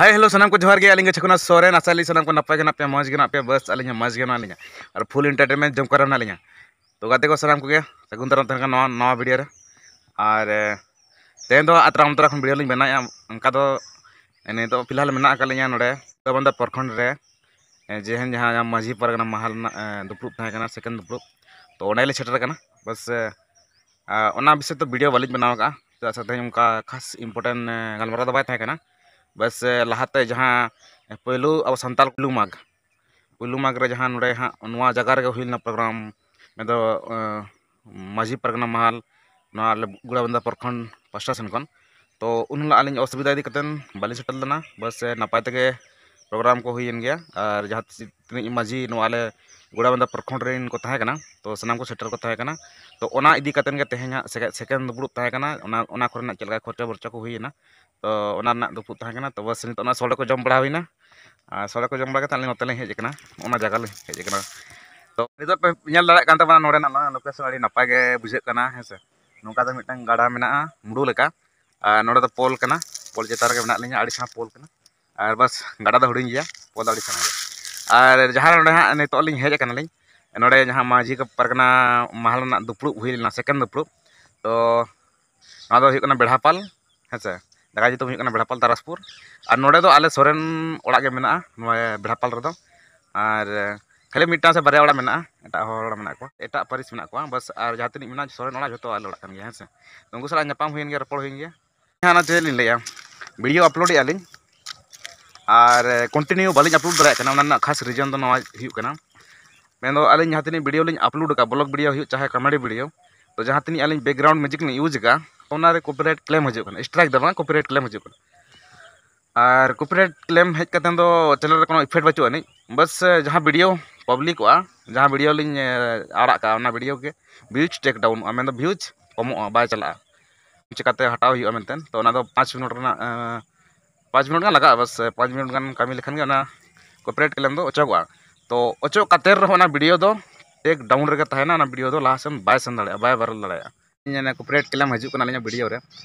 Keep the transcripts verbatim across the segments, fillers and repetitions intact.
Hi hello, ᱥᱟᱱᱟᱢ ᱠᱚ ᱡᱚᱦᱟᱨ ᱜᱮ᱾ ᱟᱹᱞᱤᱧ ᱜᱮ ᱪᱷᱚᱠᱩᱱᱟ ᱥᱚᱨᱮᱱ᱾ ᱟᱥᱟ ᱟᱹᱞᱤᱧ ᱥᱟᱱᱟᱢ ᱠᱚ ᱱᱟᱯᱟᱭ ᱜᱮ ᱢᱮᱱᱟᱜ ᱯᱮᱭᱟ, ᱢᱚᱡᱽ ᱜᱮ ᱢᱮᱱᱟᱜ ᱯᱮᱭᱟ᱾ ᱵᱟᱥ ᱟᱹᱞᱤᱧ ᱦᱚᱸ ᱢᱚᱡᱽ ᱜᱮ ᱢᱮᱱᱟᱜ ᱞᱤᱧᱟ ᱟᱨ ᱯᱷᱩᱞ ᱮᱱᱴᱟᱨᱴᱮᱱᱢᱮᱱᱴ ᱡᱚᱢ ᱠᱚᱨᱮ ᱢᱮᱱᱟᱜ ᱞᱤᱧᱟ᱾ ᱛᱚ ᱜᱟᱛᱮ ᱠᱚ, ᱥᱟᱱᱟᱢ ᱠᱚᱜᱮ ᱥᱟᱹᱜᱩᱱ ᱫᱟᱨᱟᱢ ᱛᱟᱦᱮᱱ ᱠᱟᱱᱟ ᱱᱚᱣᱟ ᱱᱟᱣᱟ ᱵᱷᱤᱰᱤᱭᱳ ᱨᱮ᱾ ᱟᱨ ᱮ, ᱛᱮᱦᱮᱧ ᱫᱚ ᱟᱛᱨᱟ ᱚᱱᱛᱨᱟ ᱠᱷᱚᱱ ᱵᱷᱤᱰᱤᱭᱳ ᱞᱤᱧ ᱵᱮᱱᱟᱣᱮᱫᱼᱟ᱾ ᱚᱱᱠᱟ ᱫᱚ ᱮ, ᱱᱤᱛᱚᱜ ᱯᱷᱤᱞᱦᱟᱞ ᱢᱮᱱᱟᱜ ᱟᱠᱟᱫ ᱞᱤᱧᱟ ᱱᱚᱰᱮ ᱵᱟᱸᱫᱟ ᱯᱨᱚᱠᱷᱚᱸᱰ ᱨᱮ, ᱮ, ᱡᱮ ᱡᱟᱦᱟᱸ ᱢᱟᱹᱡᱷᱤ ᱯᱟᱨᱜᱟᱱᱟ ᱢᱟᱦᱟᱞ ᱨᱮᱱᱟᱜ ᱮ, ᱫᱩᱯᱲᱩᱵ ᱛᱟᱦᱮᱸ ᱠᱟᱱᱟ, ᱥᱮᱠᱮᱱᱰ ᱫᱩᱯᱲᱩᱵ᱾ ᱛᱚ ᱚᱸᱰᱮ ᱞᱤᱧ ᱥᱮᱴᱮᱨ ᱟᱠᱟᱱᱟ᱾ ᱵᱟᱥ ᱮ, ᱟ, ᱚᱱᱟ ᱵᱤᱥᱚᱭ ᱛᱮ ᱵᱷᱤᱰᱤᱭᱳ ᱵᱟᱹᱞᱤᱧ ᱵᱮᱱᱟᱣ ᱟᱠᱟᱫᱼᱟ, ᱪᱮᱫᱟᱜ ᱥᱮ ᱛᱮᱦᱮᱧ ᱚᱱᱠᱟ ᱠᱷᱟᱥ ᱤᱢᱯᱚᱨᱴᱮᱱᱴ ᱮ, ᱜᱟᱞᱢᱟᱨᱟᱣ ᱫᱚ ᱵᱟᱭ ᱛᱟᱦᱮᱸ ᱠᱟᱱᱟ᱾ ᱵᱟᱥ ᱮ, ᱞᱟᱦᱟᱛᱮ ᱡᱟᱦᱟᱸ ᱯᱳᱭᱞᱳ ᱟᱵᱚ ᱥᱟᱱᱛᱟᱲ ᱯᱳᱭᱞᱳ ᱢᱟᱜᱽ ᱯᱩᱭᱞᱩ ᱢᱟᱜᱽ ᱨᱮ ᱡᱟᱦᱟᱸ ᱱᱚᱰᱮ ᱦᱟᱸᱜ ᱱᱚᱣᱟ ᱡᱟᱭᱜᱟ ᱨᱮᱜᱮ ᱦᱩᱭ ᱞᱮᱱᱟ ᱯᱨᱳᱜᱨᱟᱢ, ᱢᱮᱱᱫᱚ ᱮᱸ, ᱢᱟᱹᱡᱷᱤ ᱯᱟᱨᱜᱟᱱᱟ ᱢᱟᱦᱟᱞ, ᱱᱚᱣᱟ ᱟᱞᱮ ᱜᱩᱲᱟᱵᱟᱱᱫᱟ ᱯᱨᱚᱠᱷᱚᱸᱰ ᱯᱟᱥᱴᱟ ᱥᱮᱱ ᱠᱷᱚᱱ᱾ ᱛᱚ ᱩᱱ ᱦᱤᱞᱳᱜ ᱟᱹᱞᱤᱧ ᱚᱥᱩᱵᱤᱫᱷᱟ ᱤᱫᱤ ᱠᱟᱛᱮᱫ ᱵᱟᱹᱞᱤᱧ ᱥᱮᱴᱮᱨ ᱞᱮᱱᱟ᱾ ᱵᱟᱥ ᱮ, ᱱᱟᱯᱟᱭ ᱛᱮᱜᱮ ᱯᱨᱳᱜᱨᱟᱢ ᱠᱚ ᱦᱩᱭᱮᱱ ᱜᱮᱭᱟ᱾ ᱟᱨ ᱡᱟᱦᱟᱸ ᱛᱤᱱᱟᱹᱜ ᱢᱟᱹᱡᱷᱤ ᱱᱚᱣᱟ ᱟᱞᱮ ᱜᱩᱲᱟᱵᱟᱱᱫᱟ ᱯᱨᱚᱠᱷᱚᱸᱰ ᱨᱮᱱ ᱠᱚ ᱛᱟᱦᱮᱸ ᱠᱟᱱᱟ, ᱛᱚ ᱥᱟᱱᱟᱢ ᱠᱚ ᱥᱮᱴᱮᱨ ᱠᱚ ᱛᱟᱦᱮᱸ ᱠᱟᱱᱟ᱾ ᱛᱚ ᱚᱱᱟ ᱤᱫᱤ ᱠᱟᱛᱮᱫ ᱜᱮ ᱛᱮᱦᱮᱧ ᱦᱟᱸᱜ ᱥᱮᱠᱮ-, ᱥᱮᱠᱮᱱᱰ ᱫᱩᱯᱲᱩᱵ ᱛᱟᱦᱮᱸ ᱠᱟᱱᱟ, ᱚᱱᱟ, ᱚᱱᱟ ᱠᱚᱨᱮᱱᱟᱜ ᱪᱮᱫ ᱞᱮᱠᱟ ᱠᱷᱚᱨᱪᱟ ᱵᱚᱨᱪᱟ ᱠᱚ ᱦᱩᱭᱮᱱᱟ, ᱛᱚ ᱚᱱᱟ ᱨᱮᱱᱟᱜ ᱫᱩᱯᱲᱩᱵ ᱛᱟᱦᱮᱸ ᱠᱟᱱᱟ᱾ ᱛᱚ ᱵᱟᱥ ᱱᱤᱛᱚᱜ ᱚᱱᱟ ᱥᱚᱲᱮ ᱠᱚ ᱡᱚᱢ ᱵᱟᱲᱟ ᱦᱩᱭᱱᱟ᱾ ᱟᱨ ᱥᱚᱲᱮ ᱠᱚ ᱡᱚᱢ ᱵᱟᱲᱟ ᱠᱟᱛᱮᱫ ᱟᱹᱞᱤᱧ ᱱᱚᱛᱮ ᱞᱤᱧ ᱦᱮᱡ ᱟᱠᱟᱱᱟ, ᱚᱱᱟ ᱡᱟᱭᱜᱟ ᱞᱤᱧ ᱦᱮᱡ ᱟᱠᱟᱱᱟ᱾ ᱛᱚ ᱱᱤᱛᱚᱜ ᱯᱮ ᱧᱮᱞ ᱫᱟᱲᱮᱭᱟᱜ ᱠᱟᱱ ᱛᱟᱵᱚᱱᱟ ᱱᱚᱰᱮᱱᱟᱜ ᱱᱚᱣᱟ ᱞᱳᱠᱮᱥᱚᱱ ᱟᱹᱰᱤ ᱱᱟᱯᱟᱭ ᱜᱮ ᱵᱩᱡᱷᱟᱹᱜ ᱠᱟᱱᱟ, ᱦᱮᱸ ᱥᱮ᱾ ᱱᱚᱝᱠᱟ ᱫᱚ ᱢᱤᱫᱴᱟᱝ ᱜᱟᱰᱟ ᱢᱮᱱᱟᱜᱼᱟ ᱢᱩᱰᱩ ᱞᱮᱠᱟ, ᱟᱨ ᱱᱚᱰᱮ ᱫᱚ ᱯᱳᱞ ᱠᱟᱱᱟ, ᱯᱳᱞ ᱪᱮᱛᱟᱱ ᱨᱮᱜᱮ ᱢᱮᱱᱟᱜ ᱞᱤᱧᱟ, ᱟᱹᱰᱤ ᱥᱮᱬᱟ ᱯᱳᱞ ᱠᱟᱱᱟ᱾ ᱟᱨ ᱵᱟᱥ ᱜᱟᱰᱟ ᱫᱚ ᱦᱩᱰᱤᱧ ᱜᱮᱭᱟ, ᱯᱳᱞ ᱫᱚ ᱟᱹᱰᱤ ᱥᱮᱬᱟ ᱜᱮᱭᱟ᱾ ᱟᱨ ᱡᱟᱦᱟᱸ ᱱᱚᱰᱮ ᱦᱟᱸᱜ ᱱᱤᱛᱚᱜ ᱞᱤᱧ ᱦᱮᱡ ᱟᱠᱟᱱᱟᱞᱤᱧ, ᱱᱚᱰᱮ ᱡᱟᱦᱟᱸ ᱢᱟᱹᱡᱷᱤ ᱯᱟᱨᱜᱟᱱᱟ ᱢᱟᱦᱟᱞ ᱨᱮᱱᱟᱜ ᱫᱩᱯᱲᱩᱵ ᱦᱩᱭ ᱞᱮᱱᱟ, ᱥᱮᱠᱮᱱᱰ ᱫᱩᱯᱲᱩᱵ, ᱛᱚ ᱱᱚᱣᱟ ᱫᱚ ᱦᱩᱭᱩᱜ ᱠᱟᱱᱟ ᱵᱮᱲᱦᱟᱯᱟᱞ, ᱦᱮᱸ ᱥᱮ᱾ ᱡᱟᱭᱜᱟ ᱧᱩᱛᱩᱢ ᱦᱩᱭᱩᱜ ᱠᱟᱱᱟ ᱵᱮᱲᱦᱟᱯᱟᱞ ᱛᱟᱨᱟᱥᱯᱩᱨ᱾ ᱟᱨ ᱱᱚᱰᱮ ᱫᱚ ᱟᱞᱮ ᱥᱚᱨᱮᱱ ᱚᱲᱟᱜ ᱜᱮ ᱢᱮᱱᱟᱜᱼᱟ ᱱᱚᱣᱟ ᱵᱮᱲᱦᱟᱯᱟᱞ ᱨᱮᱫᱚ᱾ ᱟᱨ ᱠᱷᱟᱹᱞᱤ ᱢᱤᱫᱴᱟᱝ ᱥᱮ ᱵᱟᱨᱭᱟ ᱚᱲᱟᱜ ᱢᱮᱱᱟᱜᱼᱟ, ᱮᱴᱟᱜ ᱦᱚᱲ ᱚᱲᱟᱜ ᱢᱮᱱᱟᱜ ᱠᱚᱣᱟ, ᱮᱴᱟᱜ ᱯᱟᱹᱨᱤᱥ ᱢᱮᱱᱟᱜ ᱠᱚᱣᱟ ᱵᱟᱥ᱾ ᱟᱨ ᱡᱟᱦᱟᱸ ᱛᱤᱱᱟᱹᱜ ᱢᱮᱱᱟᱜᱼᱟ ᱥᱚᱨᱮᱱ ᱚᱲᱟᱜ, ᱡᱷᱚᱛᱚ ᱟᱞᱮ ᱚᱲᱟᱜ ᱠᱟᱱ ᱜᱮᱭᱟ, ᱦᱮᱸ ᱥᱮ᱾ ᱩᱱᱠᱩ ᱥᱟᱞᱟᱜ ᱧᱟᱯᱟᱢ ᱦᱩᱭᱮᱱ ᱜᱮᱭᱟ, ᱨᱚᱯᱚᱲ ᱦᱩᱭᱮᱱ ᱜᱮᱭᱟ᱾ ᱦᱮᱸ, ᱚᱱᱟ ᱪᱮᱫ ᱞᱤᱧ ᱞᱟᱹᱭᱟ, ᱵᱷᱤᱰᱤᱭᱳ ᱟᱯᱞᱳᱰᱮᱜᱼᱟ ᱞᱤᱧ ᱟᱨ ᱠᱚᱱᱴᱤᱱᱤᱭᱩ ᱵᱟᱹᱞᱤᱧ ᱟᱯᱞᱳᱰ ᱫᱟᱲᱮᱭᱟᱜ ᱠᱟᱱᱟ᱾ ᱚᱱᱟ ᱨᱮᱱᱟᱜ ᱠᱷᱟᱥ ᱨᱤᱡᱚᱱ ᱫᱚ ᱱᱚᱣᱟ ᱦᱩᱭᱩᱜ ᱠᱟᱱᱟ, ᱢᱮᱱᱫᱚ ᱟᱹᱞᱤᱧ ᱡᱟᱦᱟᱸ ᱛᱤᱱᱟᱹᱜ ᱵᱷᱤᱰᱤᱭᱳ ᱞᱤᱧ ᱟᱯᱞᱳᱰ ᱟᱠᱟᱫᱼᱟ, ᱵᱞᱚᱜ ᱵᱷᱤᱰᱤᱭᱳ ᱦᱩᱭᱩᱜ ᱪᱟᱦᱮ ᱠᱚᱢᱮᱰᱤ ᱵᱷᱤᱰᱤᱭᱳ, ᱛᱚ ᱡᱟᱦᱟᱸ ᱛᱤᱱᱟᱹᱜ ᱟᱹᱞᱤᱧ ᱵᱮᱠᱜᱨᱟᱣᱩᱱᱰ ᱢᱤᱭᱩᱡᱤᱠ ᱞᱤᱧ ᱤᱭᱩᱡᱽ ᱟᱠᱟᱫᱼᱟ, ᱚᱱᱟ ᱨᱮ ᱠᱚᱯᱤᱨᱟᱭᱤᱴ ᱠᱞᱮᱢ ᱦᱤᱡᱩᱜ ᱠᱟᱱᱟ, ᱥᱴᱨᱟᱭᱤᱠ ᱫᱚ ᱵᱟᱝ, ᱠᱚᱯᱤᱨᱟᱭᱤᱴ ᱠᱞᱮᱢ ᱦᱤᱡᱩᱜ ᱠᱟᱱᱟ᱾ ᱟᱨ ᱠᱚᱯᱤᱨᱟᱭᱤᱴ ᱠᱞᱮᱢ ᱦᱮᱡ ᱠᱟᱛᱮᱫ ᱫᱚ ᱪᱮᱱᱮᱞ ᱨᱮ ᱠᱳᱱᱳ ᱤᱯᱷᱮᱠᱴ ᱵᱟᱹᱪᱩᱜ ᱟᱹᱱᱤᱡ᱾ ᱵᱟᱥ ᱡᱟᱦᱟᱸ ᱵᱷᱤᱰᱤᱭᱳ ᱯᱟᱵᱽᱞᱤᱠᱚᱜᱼᱟ, ᱡᱟᱦᱟᱸ ᱵᱷᱤᱰᱤᱭᱳ ᱞᱤᱧ ᱮ, ᱟᱲᱟᱜ ᱠᱟᱜᱼᱟ, ᱚᱱᱟ ᱵᱷᱤᱰᱤᱭᱳ ᱜᱮ ᱵᱷᱤᱭᱩᱡᱽ ᱴᱮᱠ ᱰᱟᱣᱩᱱᱚᱜᱼᱟ, ᱢᱮᱱᱫᱚ ᱵᱷᱤᱭᱩᱡᱽ ᱠᱚᱢᱚᱜᱼᱟ, ᱵᱟᱭ ᱪᱟᱞᱟᱜᱼᱟ᱾ ᱪᱤᱠᱟᱹᱛᱮ ᱦᱟᱴᱟᱣ ᱦᱩᱭᱩᱜᱼᱟ ᱢᱮᱱᱛᱮ, ᱛᱚ ᱚᱱᱟ ᱫᱚ ᱯᱟᱸᱪ ᱢᱤᱱᱤᱴ ᱨᱮᱱᱟᱜ ᱮ, ᱯᱟᱸᱪ ᱢᱤᱱᱤᱴ ᱜᱟᱱ ᱞᱟᱜᱟᱜᱼᱟ᱾ ᱵᱟᱥ ᱯᱟᱸᱪ ᱢᱤᱱᱤᱴ ᱜᱟᱱ ᱠᱟᱹᱢᱤ ᱞᱮᱠᱷᱟᱱ ᱜᱮ ᱚᱱᱟ ᱠᱚᱯᱤᱨᱟᱭᱤᱴ ᱠᱞᱮᱢ ᱫᱚ ᱚᱪᱚᱜᱚᱜᱼᱟ᱾ ᱛᱚ ᱚᱪᱚᱜ ᱠᱟᱛᱮ ᱨᱮᱦᱚᱸ ᱚᱱᱟ ᱵᱷᱤᱰᱤᱭᱳ ᱫᱚ ᱴᱮᱠ ᱰᱟᱣᱩᱱ ᱨᱮᱜᱮ ᱛᱟᱦᱮᱱᱟ, ᱚᱱᱟ ᱵᱷᱤᱰᱤᱭᱳ ᱫᱚ ᱞᱟᱦᱟ ᱥᱮᱱ ᱵᱟᱭ ᱥᱮᱱ ᱫᱟᱲᱮᱭᱟᱜᱼᱟ, ᱵᱟᱭ ᱵᱷᱟᱭᱨᱟᱞ ᱫᱟᱲᱮᱭᱟᱜᱼᱟ᱾ ᱤᱧ ᱚᱱᱟ ᱠᱚᱯᱤᱨᱟᱭᱤᱴ ᱠᱞᱮᱢ ᱦᱤᱡᱩᱜ ᱠᱟᱱᱟ ᱟᱹᱞᱤᱧᱟᱜ ᱵᱷᱤᱰᱤᱭᱳ ᱨᱮ,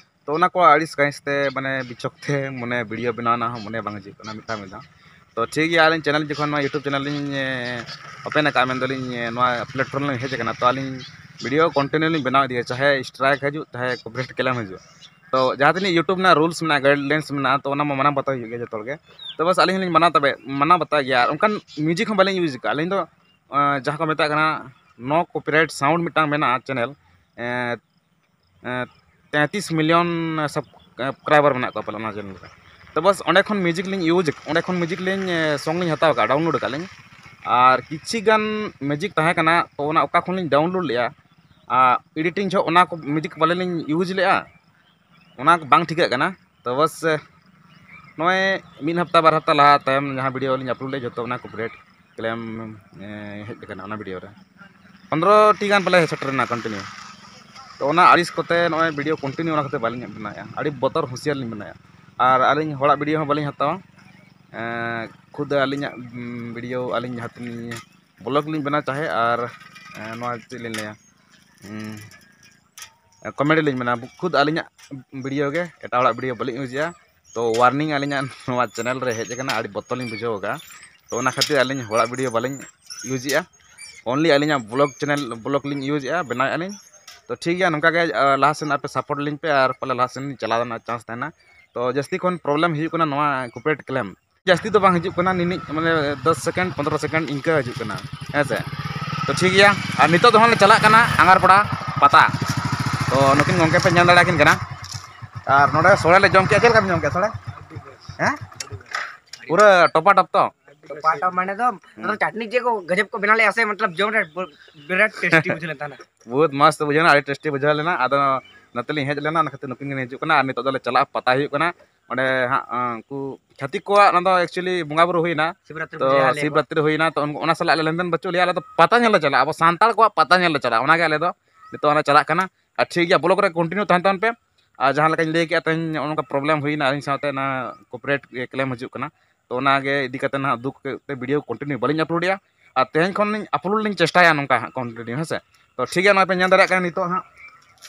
ᱛᱚ ᱚᱱᱟ ᱠᱚ ᱟᱹᱲᱤᱥ ᱠᱟᱹᱦᱤᱥ ᱛᱮ ᱢᱟᱱᱮ ᱵᱤᱪᱷᱚᱠ ᱛᱮ ᱢᱟᱱᱮ ᱵᱷᱤᱰᱤᱭᱳ ᱵᱮᱱᱟᱣ ᱨᱮᱱᱟᱜ ᱦᱚᱸ ᱢᱚᱱᱮ ᱵᱟᱝ ᱦᱤᱡᱩᱜ ᱠᱟᱱᱟ ᱢᱤᱫ ᱫᱷᱟᱣ ᱢᱤᱫ ᱫᱷᱟᱣ᱾ ᱛᱚ ᱴᱷᱤᱠ ᱜᱮᱭᱟ, ᱟᱹᱞᱤᱧ ᱪᱮᱱᱮᱞ ᱡᱚᱠᱷᱚᱱ ᱱᱚᱣᱟ ᱭᱩᱴᱩᱵᱽ ᱪᱮᱱᱮᱞ ᱞᱤᱧ ᱳᱯᱮᱱ ᱟᱠᱟᱫᱼᱟ, ᱢᱮᱱᱫᱟᱞᱤᱧ ᱱᱚᱣᱟ ᱯᱞᱮᱴᱯᱷᱚᱨᱢ ᱞᱤᱧ ᱦᱮᱡ ᱟᱠᱟᱱᱟ, ᱛᱚ ᱟᱹᱞᱤᱧ ᱵᱷᱤᱰᱤᱭᱳ ᱠᱚᱱᱴᱤᱱᱤᱭᱩ ᱞᱤᱧ ᱵᱮᱱᱟᱣ ᱤᱫᱤᱭᱟ, ᱪᱟᱦᱮ ᱥᱴᱨᱟᱭᱤᱠ ᱦᱤᱡᱩᱜ ᱪᱟᱦᱮ ᱠᱚᱯᱤᱨᱟᱭᱤᱴ ᱠᱞᱮᱢ ᱦᱤᱡᱩᱜ᱾ ᱛᱚ ᱡᱟᱦᱟᱸ ᱛᱤᱱᱟᱹᱜ ᱭᱩᱴᱩᱵᱽ ᱨᱮᱱᱟᱜ ᱨᱩᱞᱥ ᱢᱮᱱᱟᱜᱼᱟ, ᱜᱟᱭᱤᱰᱞᱟᱭᱤᱱᱥ ᱢᱮᱱᱟᱜᱼᱟ, ᱛᱚ ᱚᱱᱟ ᱢᱟ ᱢᱟᱱᱟᱣ ᱵᱟᱛᱟᱣ ᱦᱩᱭᱩᱜ ᱜᱮᱭᱟ ᱡᱚᱛᱚ ᱦᱚᱲ ᱜᱮ᱾ ᱛᱚ ᱵᱟᱥ ᱟᱹᱞᱤᱧ ᱦᱚᱸᱞᱤᱧ ᱢᱟᱱᱟᱣ ᱛᱟᱵᱮ ᱢᱟᱱᱟᱣ ᱵᱟᱛᱟᱣ ᱜᱮᱭᱟ᱾ ᱟᱨ ᱚᱱᱠᱟᱱ ᱢᱤᱭᱩᱡᱤᱠ ᱦᱚᱸ ᱵᱟᱹᱞᱤᱧ ᱤᱭᱩᱡᱽ ᱟᱠᱟᱫᱼᱟ ᱟᱹᱞᱤᱧ ᱫᱚ᱾ ᱟᱸ, ᱡᱟᱦᱟᱸ ᱠᱚ ᱢᱮᱛᱟᱜ ᱠᱟᱱᱟ ᱱᱳ ᱠᱚᱯᱤᱨᱟᱭᱤᱴ ᱥᱟᱣᱩᱱᱰ ᱢᱤᱫᱴᱟᱝ ᱢᱮᱱᱟᱜᱼᱟ ᱪᱮᱱᱮᱞ, ᱮᱸ, ᱮᱸ, ᱛᱮᱸᱛᱤᱥ ᱢᱤᱞᱤᱭᱚᱱ ᱥᱟᱵᱥᱠᱨᱟᱭᱵᱟᱨ ᱢᱮᱱᱟᱜ ᱠᱚᱣᱟ ᱯᱟᱞᱮ ᱚᱱᱟ ᱪᱮᱱᱮᱞ ᱨᱮ᱾ ᱛᱚ ᱵᱟᱥ ᱚᱸᱰᱮ ᱠᱷᱚᱱ ᱢᱤᱭᱩᱡᱤᱠ ᱞᱤᱧ ᱤᱭᱩᱡᱽ, ᱚᱸᱰᱮ ᱠᱷᱚᱱ ᱢᱤᱭᱩᱡᱤᱠ ᱞᱤᱧ, ᱮᱸ, ᱥᱚᱝ ᱞᱤᱧ ᱦᱟᱛᱟᱣ ᱟᱠᱟᱫᱼᱟ, ᱰᱟᱣᱩᱱᱞᱳᱰ ᱟᱠᱟᱫ ᱞᱤᱧ᱾ ᱟᱨ ᱠᱤᱪᱷᱤ ᱜᱟᱱ ᱢᱤᱭᱩᱡᱤᱠ ᱛᱟᱦᱮᱸ ᱠᱟᱱᱟ, ᱛᱚ ᱚᱱᱟ ᱚᱠᱟ ᱠᱷᱚᱱ ᱞᱤᱧ ᱰᱟᱣᱩᱱᱞᱳᱰ ᱞᱮᱫᱼᱟ, ᱟᱨ ᱮᱰᱤᱴᱤᱝ ᱡᱚᱦᱚᱜ ᱚᱱᱟ ᱠᱚ ᱢᱤᱭᱩᱡᱤᱠ ᱯᱟᱞᱮ ᱞᱤᱧ ᱤᱭᱩᱡᱽ ᱞᱮᱫᱼᱟ, ᱚᱱᱟ ᱵᱟᱝ ᱴᱷᱤᱠᱟᱹᱜ ᱠᱟᱱᱟ᱾ ᱛᱚ ᱵᱟᱥ, ᱱᱚᱜᱼᱚᱭ ᱢᱤᱫ ᱦᱟᱯᱛᱟ ᱵᱟᱨ ᱦᱟᱯᱛᱟ ᱞᱟᱦᱟ ᱛᱟᱭᱚᱢ ᱡᱟᱦᱟᱸ ᱵᱷᱤᱰᱤᱭᱳ ᱞᱤᱧ ᱟᱯᱞᱳᱰ ᱞᱮᱫ, ᱡᱚᱛᱚ ᱚᱱᱟ ᱠᱚᱯᱤᱨᱟᱭᱤᱴ ᱠᱞᱮᱢ, ᱮ, ᱦᱮᱡ ᱟᱠᱟᱱᱟ ᱚᱱᱟ ᱵᱷᱤᱰᱤᱭᱳ ᱨᱮ᱾ ᱯᱚᱱᱨᱚ ᱴᱤ ᱜᱟᱱ ᱯᱟᱞᱮ ᱥᱮᱴᱮᱨ ᱮᱱᱟ ᱠᱚᱱᱴᱤᱱᱤᱭᱩ᱾ ᱛᱚ ᱚᱱᱟ ᱟᱹᱲᱤᱥ ᱠᱚᱛᱮ ᱱᱚᱜᱼᱚᱭ ᱵᱷᱤᱰᱤᱭᱳ ᱠᱚᱱᱴᱤᱱᱤᱭᱩ ᱚᱱᱟ ᱠᱷᱟᱹᱛᱤᱨ ᱵᱟᱹᱞᱤᱧ ᱵᱮᱱᱟᱣᱮᱫᱼᱟ, ᱟᱹᱰᱤ ᱵᱚᱛᱚᱨ ᱦᱩᱸᱥᱤᱭᱟᱨ ᱞᱤᱧ ᱵᱮᱱᱟᱣᱮᱫᱼᱟ᱾ ᱟᱨ ᱟᱹᱞᱤᱧ ᱦᱚᱲᱟᱜ ᱵᱷᱤᱰᱤᱭᱳ ᱦᱚᱸ ᱵᱟᱹᱞᱤᱧ ᱦᱟᱛᱟᱣᱟ, ᱮ, ᱠᱷᱩᱫ ᱟᱹᱞᱤᱧᱟᱜ, ᱩᱢ, ᱵᱷᱤᱰᱤᱭᱳ ᱟᱹᱞᱤᱧ ᱡᱟᱦᱟᱸ ᱛᱤᱱᱟᱹᱜ ᱵᱞᱚᱜᱽ ᱞᱤᱧ ᱵᱮᱱᱟᱣ ᱪᱟᱦᱮ ᱟᱨ, ᱮ, ᱱᱚᱣᱟ ᱪᱮᱫ ᱞᱤᱧ ᱞᱟᱹᱭᱟ, ᱩᱢ, ᱠᱚᱢᱮᱰᱤ ᱞᱤᱧ ᱢᱮᱱᱟ, ᱠᱷᱩᱫ ᱟᱹᱞᱤᱧᱟᱜ ᱵᱷᱤᱰᱤᱭᱳ ᱜᱮ, ᱮᱴᱟᱜ ᱦᱚᱲᱟᱜ ᱵᱷᱤᱰᱤᱭᱳ ᱵᱟᱹᱞᱤᱧ ᱤᱭᱩᱡᱮᱜᱼᱟ᱾ ᱛᱚ ᱳᱣᱟᱨᱱᱤᱝ ᱟᱹᱞᱤᱧᱟᱜ ᱱᱚᱣᱟ ᱪᱮᱱᱮᱞ ᱨᱮ ᱦᱮᱡ ᱟᱠᱟᱱᱟ, ᱟᱹᱰᱤ ᱵᱚᱛᱚᱨ ᱞᱤᱧ ᱵᱩᱡᱷᱟᱹᱣ ᱟᱠᱟᱫᱼᱟ᱾ ᱛᱚ ᱚᱱᱟ ᱠᱷᱟᱹᱛᱤᱨ ᱟᱹᱞᱤᱧ ᱦᱚᱲᱟᱜ ᱵᱷᱤᱰᱤᱭᱳ ᱵᱟᱹᱞᱤᱧ ᱤᱭᱩᱡᱮᱜᱼᱟ, ᱳᱱᱞᱤ ᱟᱹᱞᱤᱧᱟᱜ ᱵᱞᱚᱜᱽ ᱪᱮᱱᱮᱞ ᱵᱞᱚᱜᱽ ᱞᱤᱧ ᱤᱭᱩᱡᱮᱜᱼᱟ, ᱵᱮᱱᱟᱣᱮᱫᱼᱟ ᱞᱤᱧ᱾ ᱛᱚ ᱴᱷᱤᱠ ᱜᱮᱭᱟ, ᱱᱚᱝᱠᱟ ᱜᱮ, ᱟ, ᱞᱟᱦᱟ ᱥᱮᱱ ᱟᱯᱮ ᱥᱟᱯᱳᱨᱴ ᱞᱤᱧ ᱯᱮ ᱟᱨ ᱯᱟᱞᱮ ᱞᱟᱦᱟ ᱥᱮᱱ ᱪᱟᱞᱟᱣ ᱨᱮᱱᱟᱜ ᱪᱟᱱᱥ ᱛᱟᱦᱮᱱᱟ᱾ ᱛᱚ ᱡᱟᱹᱥᱛᱤ ᱠᱷᱚᱱ ᱯᱨᱚᱵᱞᱮᱢ ᱦᱩᱭᱩᱜ ᱠᱟᱱᱟ ᱱᱚᱣᱟ ᱠᱚᱯᱤᱨᱟᱭᱤᱴ ᱠᱞᱮᱢ, ᱡᱟᱹᱥᱛᱤ ᱫᱚ ᱵᱟᱝ ᱦᱤᱡᱩᱜ ᱠᱟᱱᱟ, ᱱᱤᱱᱤᱡ ᱢᱟᱱᱮ ᱫᱚᱥ ᱥᱮᱠᱮᱱᱰ ᱯᱚᱱᱫᱽᱨᱚ ᱥᱮᱠᱮᱱᱰ ᱤᱱᱠᱟᱹ ᱦᱤᱡᱩᱜ ᱠᱟᱱᱟ, ᱦᱮᱸ ᱥᱮ᱾ ᱛᱚ ᱴᱷᱤᱠ ᱜᱮᱭᱟ, ᱟᱨ ᱱᱤᱛᱚᱜ ᱫᱚ ᱦᱟᱸᱜ ᱞᱮ ᱪᱟᱞᱟᱜ ᱠᱟᱱᱟ ᱟᱸᱜᱟᱨᱯᱟᱲᱟ ᱯᱟᱛᱟ᱾ ᱛᱚ ᱱᱩᱠᱤᱱ ᱜᱚᱢᱠᱮ ᱯᱮ ᱧᱮᱞ ᱫᱟᱲᱮᱭᱟᱠᱤᱱ ᱠᱟᱱᱟ᱾ ᱟᱨ ᱱᱚᱰᱮ ᱥᱚᱲᱮ ᱞᱮ ᱡᱚᱢ ᱠᱮᱜᱼᱟ, ᱪᱮᱫ ᱞᱮᱠᱟ ᱯᱮ ᱡᱚᱢ ᱠᱮᱜᱼᱟ ᱥᱚᱲᱮ? ᱦᱮᱸ, ᱯᱩᱨᱟᱹ ᱴᱚᱯᱟ ᱴᱚᱯ ᱛᱚ᱾ ᱯᱟᱴᱟ ᱢᱟᱱᱮ ᱫᱚ ᱦᱩᱸ᱾ ᱟᱫᱚ ᱪᱟᱴᱱᱤ ᱪᱮᱫ ᱠᱚ ᱜᱟᱡᱚᱵ ᱠᱚ ᱵᱮᱱᱟᱣ ᱞᱮᱜᱼᱟ ᱥᱮ, ᱢᱚᱛᱞᱚᱵ ᱡᱚᱢ ᱨᱮ ᱵᱚ-, ᱵᱤᱨᱟᱴ ᱴᱮᱥᱴᱤ ᱵᱩᱡᱷᱟᱹᱣ ᱞᱮᱱ ᱛᱟᱦᱮᱱᱟ᱾ ᱵᱚᱦᱩᱛ ᱢᱚᱥᱛ ᱵᱩᱡᱷᱟᱹᱣ ᱮᱱᱟ, ᱟᱹᱰᱤ ᱴᱮᱥᱴᱤ ᱵᱩᱡᱷᱟᱹᱣ ᱞᱮᱱᱟ᱾ ᱟᱫᱚ ᱱᱚᱛᱮ ᱞᱤᱧ ᱦᱮᱡ ᱞᱮᱱᱟ, ᱚᱱᱟ ᱠᱷᱟᱹᱛᱤᱨ ᱱᱩᱠᱤᱱ ᱠᱤᱱ ᱦᱤᱡᱩᱜ ᱠᱟᱱᱟ᱾ ᱟᱨ ᱱᱤᱛᱚᱜ ᱫᱚᱞᱮ ᱪᱟᱞᱟᱜᱼᱟ, ᱯᱟᱛᱟ ᱦᱩᱭᱩᱜ ᱠᱟᱱᱟ᱾ ᱚᱸᱰᱮ ᱦᱟᱸᱜ, ᱟᱸ, ᱩᱱᱠᱩ ᱪᱷᱟᱹᱛᱤᱠ ᱠᱚᱣᱟᱜ ᱚᱱᱟ ᱫᱚ actually ᱵᱚᱸᱜᱟ ᱵᱩᱨᱩ ᱦᱩᱭᱱᱟ᱾ ᱥᱤᱵᱨᱟᱛᱨᱤ ᱛᱚ ᱵᱩᱡᱷᱟᱹᱣ ᱟᱞᱮ ᱠᱚ᱾ ᱥᱤᱵᱨᱟᱛᱨᱤ ᱦᱩᱭᱱᱟ, ᱛᱚ ᱩᱱᱠᱩ ᱚᱱᱟ ᱥᱟᱞᱟᱜ ᱟᱞᱮ ᱞᱮᱱᱫᱮᱱ ᱵᱟᱹᱪᱩᱜ ᱞᱮᱭᱟ, ᱟᱞᱮ ᱫᱚ ᱯᱟᱛᱟ ᱧᱮᱞ ᱞᱮ ᱪᱟᱞᱟᱜᱼᱟ᱾ ᱟᱵᱚ ᱥᱟᱱᱛᱟᱲ ᱠᱚᱣᱟᱜ ᱯᱟᱛᱟ ᱧᱮᱞ ᱞᱮ ᱪᱟᱞᱟᱜᱼᱟ, ᱚᱱᱟᱜᱮ ᱟᱞᱮ ᱫᱚ ᱱᱤᱛᱚᱜ ᱦᱚᱸᱞᱮ ᱪᱟᱞᱟᱜ ᱠᱟᱱᱟ᱾ ᱟᱨ ᱴᱷᱤᱠ ᱜᱮᱭᱟ, ᱵᱞᱚᱜᱽ ᱨᱮ ᱠᱚᱱᱴᱤᱱᱤᱭᱩ ᱛᱟᱦᱮᱱ ᱛᱟᱵᱚᱱ ᱯᱮ᱾ ᱟᱨ ᱡᱟᱦᱟᱸ ᱞᱮᱠᱟᱧ ᱞᱟᱹᱭ ᱠᱮᱜᱼᱟ, ᱛᱮᱦᱮᱧ ᱱᱚᱜᱼᱚ ᱱᱚᱝᱠᱟ ᱯᱨᱚᱵᱞᱮᱢ ᱦᱩᱭᱱᱟ, ᱟᱹᱞᱤᱧ ᱥᱟᱶᱛᱮ ᱚᱱᱟ ᱠᱚᱯᱤᱨᱟᱭᱤᱴ ᱠᱞᱮᱢ ᱦᱤᱡᱩᱜ ᱠᱟᱱᱟ᱾ ᱛᱚ ᱚᱱᱟᱜᱮ ᱤᱫᱤ ᱠᱟᱛᱮ ᱱᱟᱦᱟᱜ ᱫᱩᱠ ᱛᱮ ᱵᱷᱤᱰᱤᱭᱳ ᱠᱚᱱᱴᱤᱱᱤᱭᱩ ᱵᱟᱹᱞᱤᱧ ᱟᱯᱞᱳᱰᱮᱜᱼᱟ᱾ ᱟᱨ ᱛᱮᱦᱮᱧ ᱠᱷᱚᱱ ᱞᱤᱧ ᱟᱯᱞᱳᱰ ᱞᱤᱧ ᱪᱮᱥᱴᱟᱭᱟ ᱱᱚᱝᱠᱟ ᱦᱟᱸᱜ ᱠᱚᱱᱴᱤᱱᱤᱭᱩ, ᱦᱮᱸ ᱥᱮ᱾ ᱛᱚ ᱴᱷᱤᱠ ᱜᱮᱭᱟ, ᱱᱚᱜᱼᱚᱭ ᱯᱮ ᱧᱮᱞ ᱫᱟᱲᱮᱭᱟᱜ ᱠᱟᱱᱟ ᱱᱤᱛᱚᱜ ᱦᱟᱸᱜ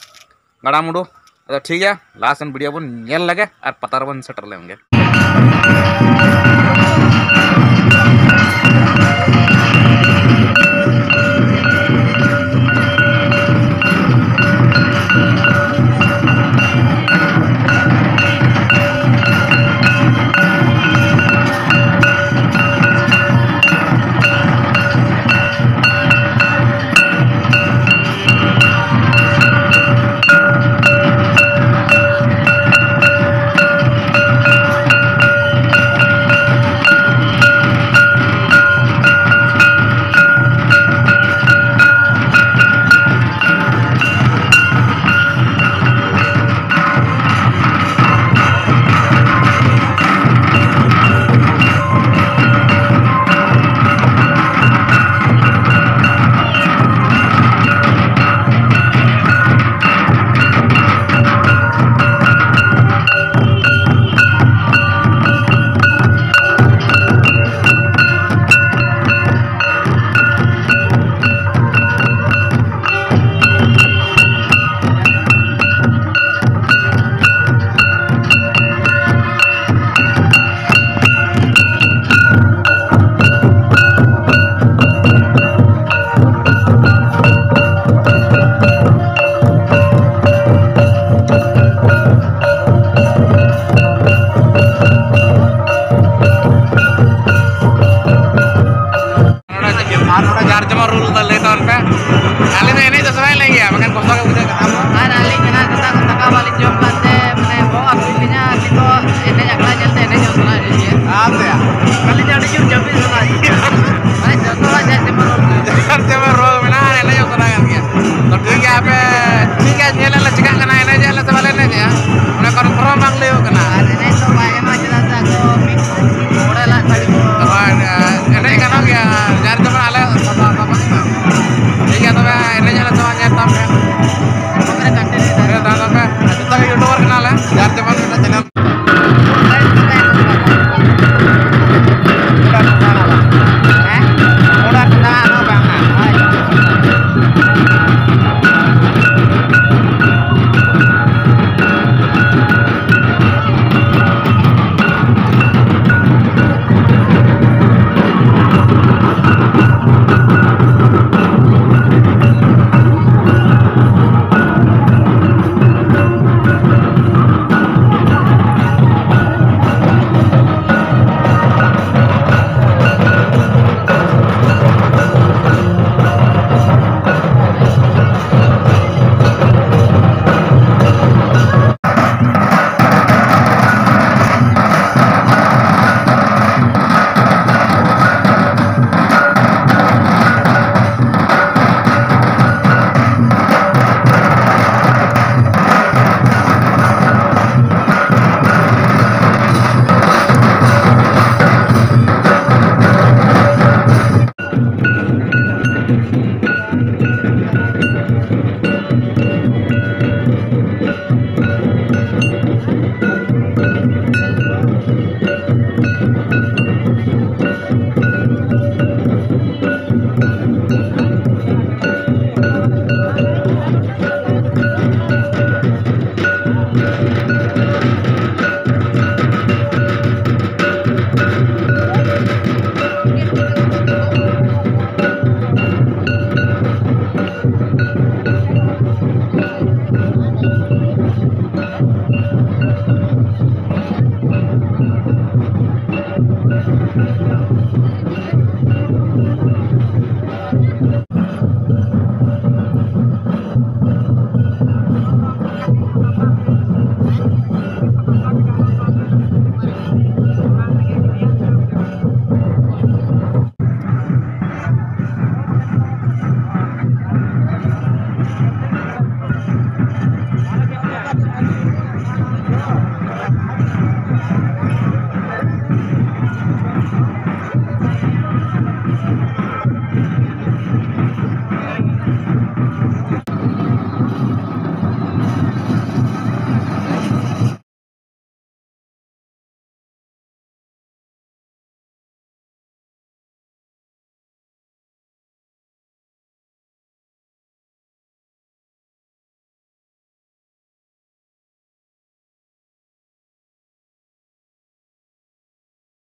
ᱜᱟᱰᱟᱢᱩᱰᱩ, ᱟᱫᱚ ᱴᱷᱤᱠ ᱜᱮᱭᱟ, ᱞᱟᱦᱟ ᱥᱮᱱ ᱵᱷᱤᱰᱤᱭᱳ ᱵᱚᱱ ᱧᱮᱞ ᱞᱮᱜᱮ ᱟᱨ ᱯᱟᱛᱟ ᱨᱮᱵᱚᱱ ᱥᱮᱴᱮᱨ ᱞᱮᱱ ᱜᱮ᱾